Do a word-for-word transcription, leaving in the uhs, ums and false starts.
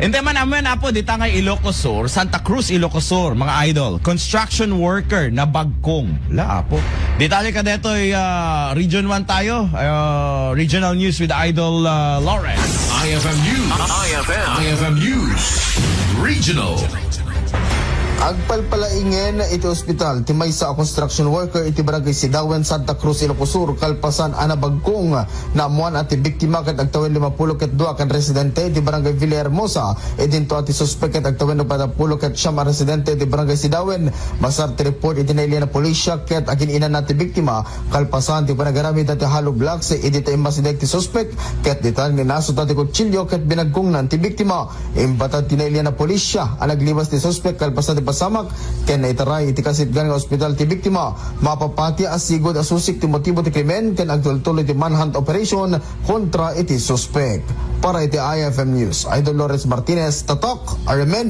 Hindi man, amen, apo, dita nga Ilocos Sur, Santa Cruz, Ilocos Sur, mga idol. Construction worker nabagkong. La, apo. Detalye ka detoy, ah, Region one tayo. Ah, regional news with Idol, ah, Lawrence. I F M News. I F M. I F M News. Regional. Agpalpalaingen iti ospital ti maysa a construction worker iti Barangay Sidawen, Santa Cruz, Ilocos Sur, kalpasan a nabagkong. Naammuan a ti biktima ket agtawen limapulo ket dua ken residente iti Barangay Villahermosa. Idinto a ti suspek ket agtawen uppat a pulo ket siam a residente iti Barangay Sidawen. Basar ti report iti nailian a pulisya ket agin-inana ti biktima kalpasan ti panagaramid ti hollow blocks idi ta immasideg ti suspek ket ditan nga inasut ti kutsilio ket binagkongnan ti biktima. Imbatat ti nailian a pulisya a nagliwas ti suspek kalpasan ti pasamak ken naitaray iti kasitgan nga ospital ti biktima. Mapapati a sigud a susik ti motibo ti krimen ken agtultuloy ti manhunt operation kontra iti suspek. Para iti I F M News, Idol Lawrence Martinez, Tatak, R M N.